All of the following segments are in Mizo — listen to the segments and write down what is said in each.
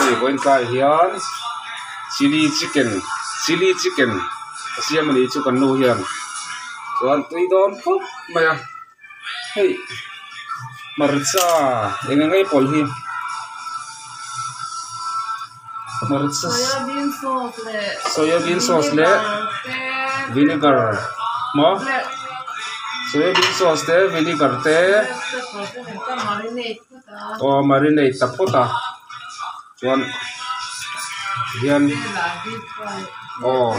hei vawiin tlaiah hian chilli chicken chilli chicken a siam a nih chu kan nu hian chuan tui dawn khawp mai a hei hmarcha eng eng nge pawlh hi hmarcha soya bean sauce leh vinegar maw soya bean sauce te vinegar te. Aw marinate ta phawt a chuan hian aw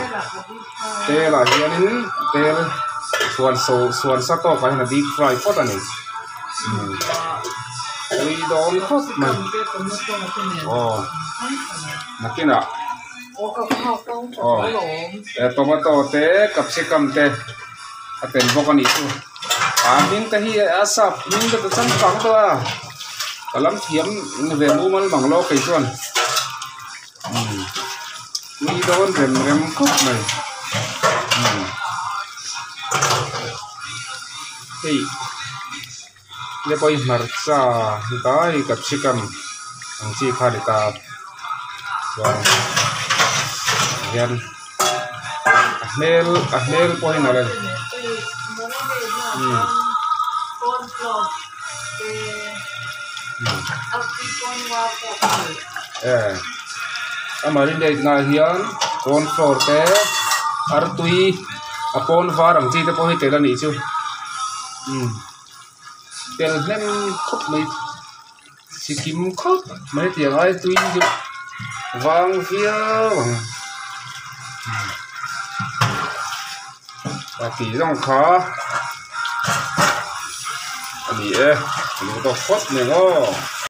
tel ah hianin tel chhuan so chhuan sa tawk ah hian a deep fry phawt a ni tui dawn khawp mai aw nakinah aw tomato te capsicum te a tel bawk a nih chu a hming te hi a sap hming te chu changkang deuh a ka lam thiam ve mumal mang lo kei chuan umm tui dawn rem rem khawp mai umm hei te pawh hi hmarcha dai capsicum ang chi kha a ni ta chuan hian a hmel a hmel pawh hi nalh a ni a marinate na ah hian corn flour te artui a pawn var ang chi te pawh hi tel a nih chu umm. Tel hnem khawp mai chikim khawp mai tiang ai tui deuh vang viau ang a tih zawng kha a ni e a lo tawk phawt mai ang aw.